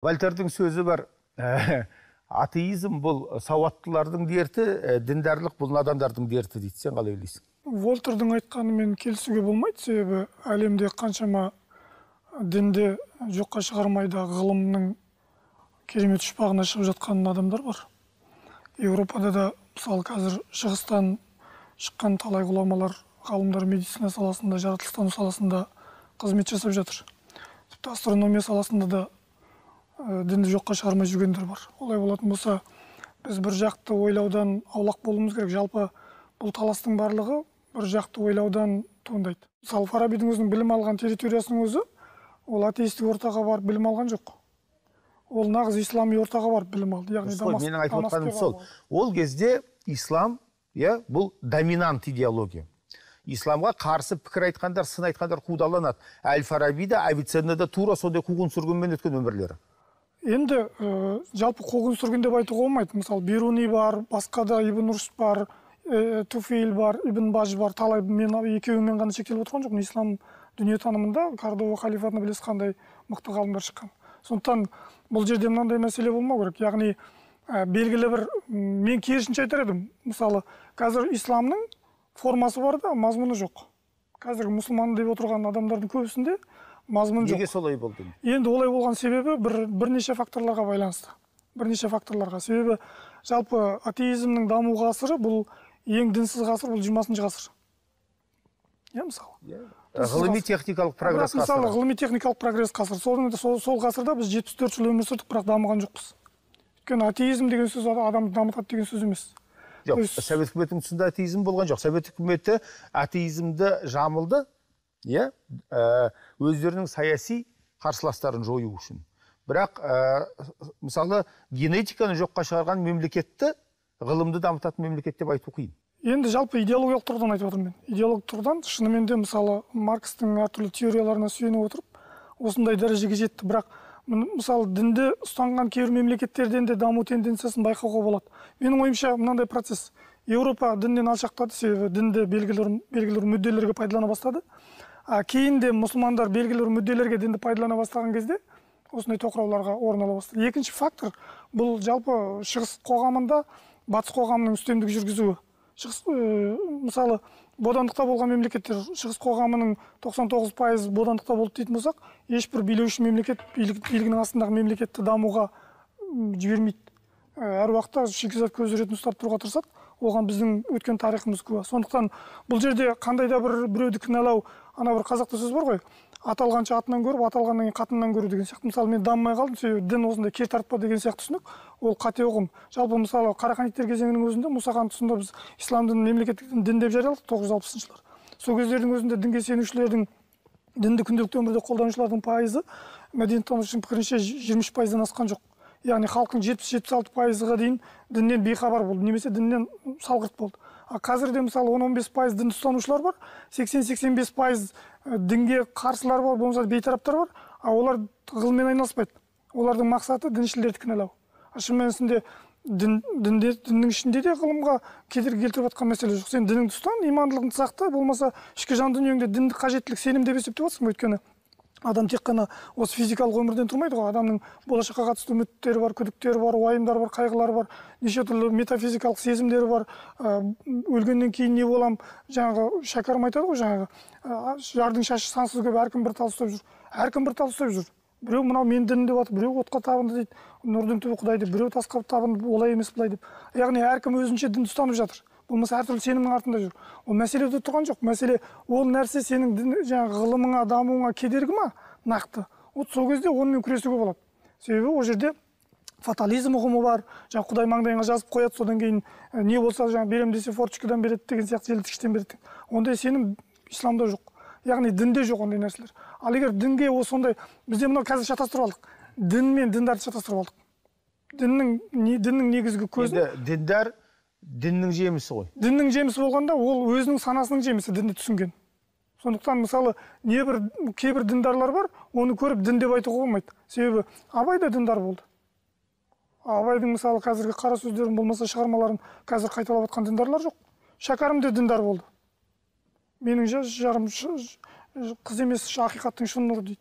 Вольтердің сөзі бар. Атеизм бұл сауаттылардың дерті, діндарлық бұл надандардың дерті дейді. Сен қалай ойлайсың? Вольтердің айтқанымен келісуге болмайды, себебі әлемде қаншама дінді жоққа шығармай да ғылымның керемет ұшпағына шығып жатқан адамдар бар. Еуропада да, мысалы, қазір шығыстан шыққан талай ғұламалар, ғалымдар медицина саласында, жаратылыстану саласында қызмет жасап жатыр. Тіпті астрономия саласында да дінді жоққа шығармай жүргендер бар. Олай болатын болса, біз бір жақты ойлаудан аулақ болуымыз керек. Жалпы бұл таластың барлығы бір жақты ойлаудан туындайды. Мысалы, Фарабидің өзінің білім алған территориясының өзі, ол атеистік ортаға барып білім алған жоқ. Ол нағыз ислами ортаға барып білім алды. Яғни менің айтып отқаным сол. Ол кезде ислам, иә, бұл доминант идеология. Исламға қарсы пікір айтқандар, сын айтқандар қудаланады. Әл-Фараби да, Авиценна да тура сондай қуғын сүргінмен өткен өмірлері. Енді жалпы қуғын сүргін деп айтуға болмайды. Мысалы, Беруни бар, басқа да Ибн Рушд бар, Туфейл бар, Ибн Баж бар, талай, мен екеуімен ғана шектеліп отырған жоқпын. Ислам дүниетанымында Кордова халифатына білесіз қандай мықты ғалымдар шыққан. Сондықтан бұл жерде мынандай мәселе болмау керек. Яғни белгілі бір, мен керісінше айтар едім. Мысалы, қазір исламның формасы бар да, мазмұны жоқ. Қазіргі мұсылман деп отырған адамдардың көбісінде мазмұн жоқ. Неге солай болды? Енді олай болған себебі бірнеше факторларға байланысты. Бірнеше факторларға. Себебі жалпы атеизмнің даму ғасыры бұл ең дінсіз ғасыр, бұл 20-шы ғасыр. Иә, мысалы. Ғылыми техникалық прогресс ғасыры. Мысалы, ғылыми техникалық прогресс ғасыры. Сол ғасырда біз 74 жыл өмір сүрдік, бірақ дамыған жоқпыз. Өйткені атеизм деген сөз адамды дамытады деген сөз емес. Жоқ, Совет үкіметінің тұсында атеизм болған жоқ. Совет үкіметі атеизмді жамылды, иә, өздерінің саяси қарсыластарын жою үшін. Бірақ, мысалы, генетиканы жоққа шығарған мемлекетті ғылымды дамытатын мемлекет деп айту қиын. Енді жалпы идеологиялық тұрғыдан айтып отырмын мен. Идеологиялық тұрғыдан шынымен де, мысалы, Маркстің әртүрлі теорияларына сүйене отырып, осындай дәрежеге жетті. Бірақ, мысалы, дінді ұстанған кейбір мемлекеттерден де даму тенденциясын байқауға болады. Менің ойымша, мынандай процесс. Еуропа діннен алшақтады, себебі дінді белгілі бір мүдделерге пайдалана бастады. Кейін де мұсылмандар белгілі бір мүдделерге дінді пайдалана бастаған кезде осындай тоқырауларға орын ала бастады. Екінші фактор, бұл жалпы шығыс қоғамында батыс қоғамының үстемдік жүргізуі. Шығыс, мысалы, бодандықта болған мемлекеттер, шығыс қоғамының 99% бодандықта болды дейтін болсақ, ешбір билеуші мемлекет билігінің астындағы мемлекетті дамуға жібермейді. Әр уақытта шикізат көзі ретінде ұстап тұруға тырысады. Оған біздің өткен тарихымыз куә. Сондықтан бұл жерде қандай да бір біреуді кінәлау, ана бір қазақта сөз бар ғой, аталғанша атынан көріп, аталғаннан кейін қатыннан көру деген сияқты. Мысалы, мен дамымай қалдым, себебі дін осындай кер тартпа деген сияқты түсінік, ол қате ұғым. Жалпы, мысалы, Қараханидтер кезеңінің өзінде, Мұса хан тұсында біз ислам дінін мемлекеттік дін деп жарияладық 960 жылдар. Сол кездердің өзінде дінге сенушілердің, дінді күнделікті өмірде қолданушылардың пайызы мәдениеттанушының пікірінше 23%-дан асқан жоқ. Яғни халықтың 70-76%-ға дейін діннен бейхабар болды, немесе діннен салғырт болды. А қазірде, мысалы, 10-15% дінді ұстанушылар бар, 80-85% дінге қарсылар бар, болмаса бейтараптар бар, а олар ғылыммен айналыспайды. Олардың мақсаты діншілдерді кінәлау. А шын мәнісінде діннің ішінде де ғылымға кедергі келтіріп жатқан мәселе жоқ. Сен дініңді ұстан, имандылығыңды сақта, болмаса ішкі жан дүниеңде дінді қажеттілік сенім деп есептеп отырсың ба? Өйткені адам тек қана осы физикалық өмірден тұрмайды ғой. Адамның болашаққа қатысты үміттері бар, күдіктері бар, уайымдары бар, қайғылары бар, неше түрлі метафизикалық сезімдері бар. Өлгеннен кейін не болам, жаңағы Шәкәрім айтады ғой, жаңағы жардың шашы сансыз көп, әркім бір тал ұстап жүр. Әркім бір тал ұстап жүр. Біреу мынау мен дінім деп жатыр, біреу отқа табынды дейді, нұрдың түбі құдай деп, біреу тасқа табынды, олай емес былай деп. Яғни әркім өзінше дінді ұстанып жатыр. Болмаса әртүрлі сенімнің артында жүр. Ол мәселе тұрған жоқ. Мәселе ол нәрсе сенің жаңағы ғылымыңа, дамуыңа кедергі ма? Нақты. Вот сол кезде онымен күресуге болады. Себебі ол жерде фатализм ұғымы бар. Жаңа Құдай маңдайыңа жазып қояды, содан кейін не болса жаңа берем десе форточкадан береді деген сияқты, желдеткіштен береді. Ондай сенім исламда жоқ. Яғни дінде жоқ ондай нәрселер. Ал егер дінге сондай, бізде мынау қазір шатастырып алдық. Дін мен діндарды шатастырып алдық. Діннің негізгі көзі. Енді діндар діннің жемісі ғой. Діннің жемісі болғанда ол өзінің санасының жемісі, дінді түсінген. Сондықтан, мысалы, небір кейбір діндарлар бар, оны көріп дін деп айтуға болмайды. Себебі Абай да діндар болды. Абайдың, мысалы, қазіргі қара сөздерін болмаса шығармаларын қазір қайталап жатқан діндарлар жоқ. Шәкәрім де діндар болды. Менің жарым қыз емес, ақиқаттың шын нұры дейді.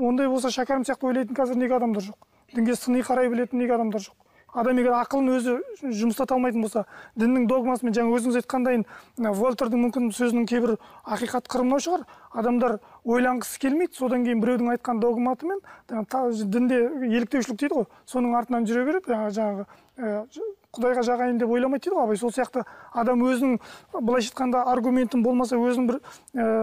Ондай болса Шәкәрім сияқты ойлайтын қазір неге адамдар жоқ? Дінге сыни қарай білетін неге адамдар жоқ? Адам егер ақылын өзі жұмыстата алмайтын болса, діннің догмасымен, жаңа өзіңіз айтқандайын, Вольтердің мүмкін сөзінің кейбір ақиқат қыры мынау шығар, адамдар ойланғысы келмейді, содан кейін біреудің айтқан догматымен, дінде еліктеушілік дейді ғой, соның артынан жүре береді, жаңағы Құдайға жағайын деп ойламайды дейді ғой Абай. Сол сияқты адам өзінің, былайша айтқанда, аргументін болмаса, өзінің бір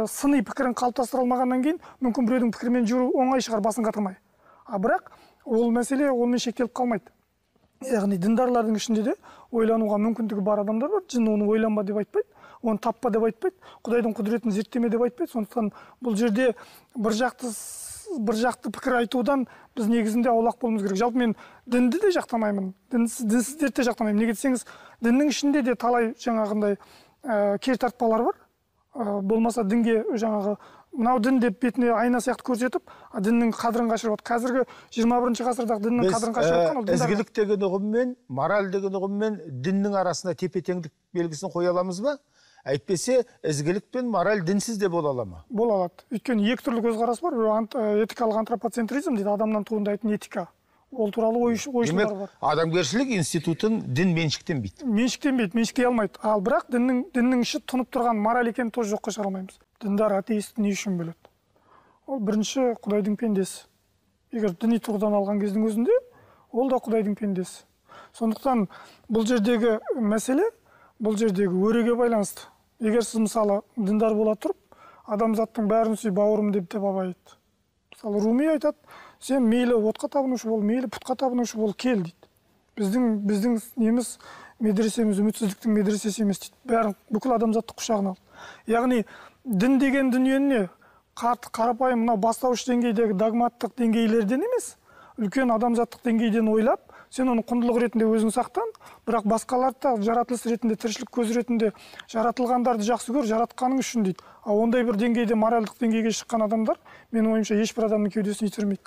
сыни пікірін қалыптастыра алмағаннан кейін, мүмкін біреудің пікірімен жүру оңай шығар, басын қатырмай. А бірақ ол мәселе онымен шектеліп қалмайды. Яғни діндарлардың ішінде де ойлануға мүмкіндігі бар адамдар бар. Жын оны ойланба деп айтпайды, оны таппа деп айтпайды, Құдайдың құдіретін зерттеме деп айтпайды. Сондықтан бұл жерде бір жақты пікір айтудан біз негізінде аулақ болуымыз керек. Жалпы мен дінді де жақтамаймын, дінсіздерді де жақтамаймын. Неге десеңіз, діннің ішінде де талай жаңағындай кертартпалар бар. Болмаса дінге жаңағы мынау дін деп бетіне айна сияқты көрсетіп, діннің қадірін қашырып отыр. Қазіргі 21-ші ғасырдағы діннің қадірін қашырып отқан ол діндар. Ізгілік деген ұғыммен, мораль деген ұғыммен діннің арасына тепе-теңдік белгісін қоя аламыз ба? Әйтпесе ізгілік пен мораль дінсіз де бола ала ма? Бола алады. Өйткені екі түрлі көзқарас бар. Біреу этикалық антропоцентризм дейді, адамнан туындайтын этика. Ол туралы ойшылдар бар. Адамгершілік институтын дін меншіктенбейді. Меншіктенбейді, меншіктей алмайды. Ал бірақ діннің іші тұнып тұрған мораль екенін тоже жоққа шығара алмаймыз. Діндар атеист не үшін бөледі? Ол бірінші Құдайдың пендесі. Егер діни тұрғыдан алған кездің өзінде, ол да Құдайдың пендесі. Сондықтан бұл жердегі мәселе, бұл жердегі өреге байланысты. Егер сіз мысалы діндар бола тұрып, адамзаттың бәрін сүй бауырым деп Абай айтты. Мысалы Руми айтады, сен мейлі отқа табынушы бол, мейлі пұтқа табынушы бол, кел дейді. Біздің неміз медресеміз үмітсіздіктің медресесі емес дейді. Бәрін бүкіл адамзатты құшағына алды. Яғни дін деген дүниені не? Қарапайым мынау бастауыш деңгейдегі догматтық деңгейлерден емес, үлкен адамзаттық деңгейден ойлап, сен оны құндылық ретінде өзің сақтан, бірақ басқаларды да жаратылыс ретінде, тіршілік көзі ретінде жаратылғандарды жақсы көр, жаратқаның үшін дейді. А ондай бір деңгейде, моральдық деңгейге шыққан адамдар, менің ойымша, ешбір адамның кеудесін итермейді.